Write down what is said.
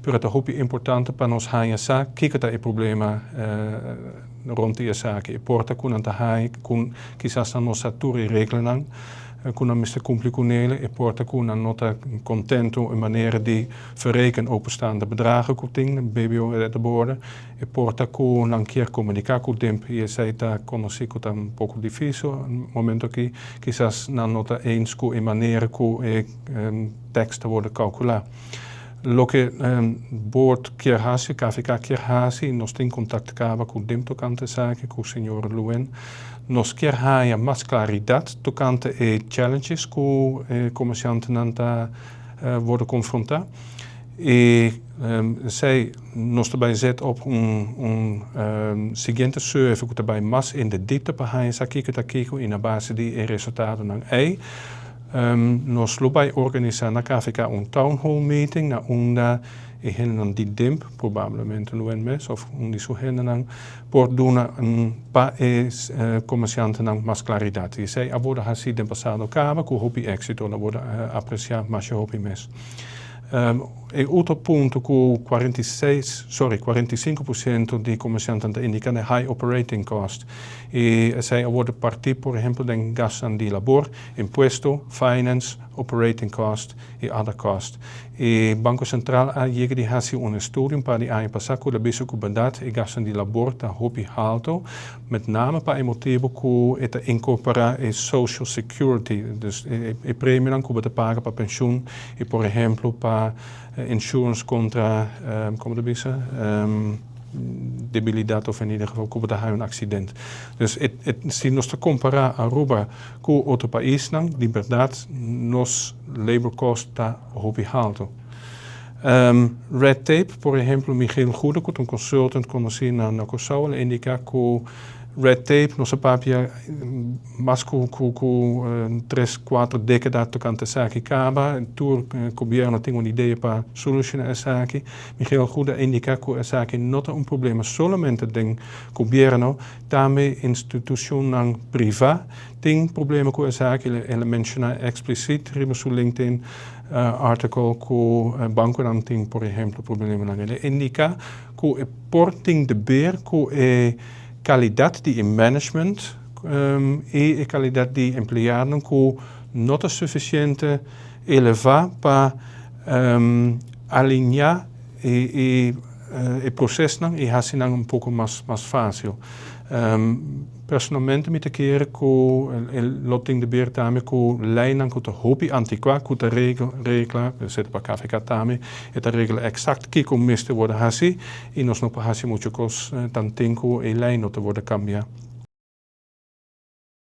Pero ta hopi importante pa nos haña sa kiko ta e problema rond di esaki. E por ta ku nan ta haña ku kisas nan no sa tur e reglanan ku nan mester kumpli kunele. E por ta ku nan no ta kontentu e manera di verreken openstaande bedragen ku tin, BBO e ta borde. E por ta ku nan kier komuniká ku DIMP i esei ta konosí ku ta un poko difísil momento aki. Kisas nan no ta eens ku e manera ku e tèks ta wòrdu kalkulá. Loke board kier hasi, KVK kier hasi, nos tin kontakt kaba ku DIMP tokante esaki, ku señor Luen. Nos kier haña mas klaridat tokante e challenges ku e komersiantenan ta wòrdu konfrontá. I esei nos ta bai zet op un siguiente survey ku ta bai mas in de diepte pa haña sa kiko ta kiko i na base di e resultadonan ei nos lo bai organisá na KVK un town hall meeting na unda e hendenan di DIMP, probablemente Luen mes òf un di su hendenan, por duna pa e komersiantenan mas klaridat. I esei a wòrdu hasí den pasado kaba ku hopi éksito, el a wòrdu apresiá masha hopi mes. E otro punto ku 46, sorry, 45% di komersiantenan ta indiká ta high operating cost. I esei a wòrdu partí por ehempel den gastunan di labor, impuesto, finance, operating cost i other cost. E Banko Sentral a yega di hasi un estudio un par di aña pasá ku ta bisa ku bèrdat e gastunan di labor ta hopi halto, met name pa e motibu ku e ta inkorporá e social security, dus e premionan ku bo ta paga pa penshun i por ehemplo pa insurance kontra, komo ta bisa, debilidat òf in ieder geval ku bo ta haña un aksident. Dus e si nos ta kompará Aruba ku otro paisnan, di bèrdat nos labor cost ta hopi halto. Red tape, por ehemplo, Michiel Goede, ku ta un consultant konosí na Kòrsou, el a indiká ku red tape nos a papia mas ku tres, kuater dékada tokante esaki kaba. Tur gobièrnu tin un idea pa solushoná esaki. Michiel Goede a indiká ku esaki no ta un problema solamente den gobièrnu, tambe institushonnan privá tin problema ku esaki. El a menshoná eksplisit riba su LinkedIn artikel ku bankonan tin por ehemplo problemanan. El a indiká ku e por tin deber ku e kalidat di e management i e kalidat di empleadonan ku no ta sufisiente elevá pa alineá e prosesnan i hasi nan un poko mas fásil. Personalmente mi ta kere ku e lo tin di ber tambe ku leinan ku ta hopi antikuá ku ta regla, esei ta pa KVK tambe, e ta regla eksakt kiko mester wòrdu hasi i nos no por hasi muchu kos tanten ku e lei no ta wòrdu kambiá.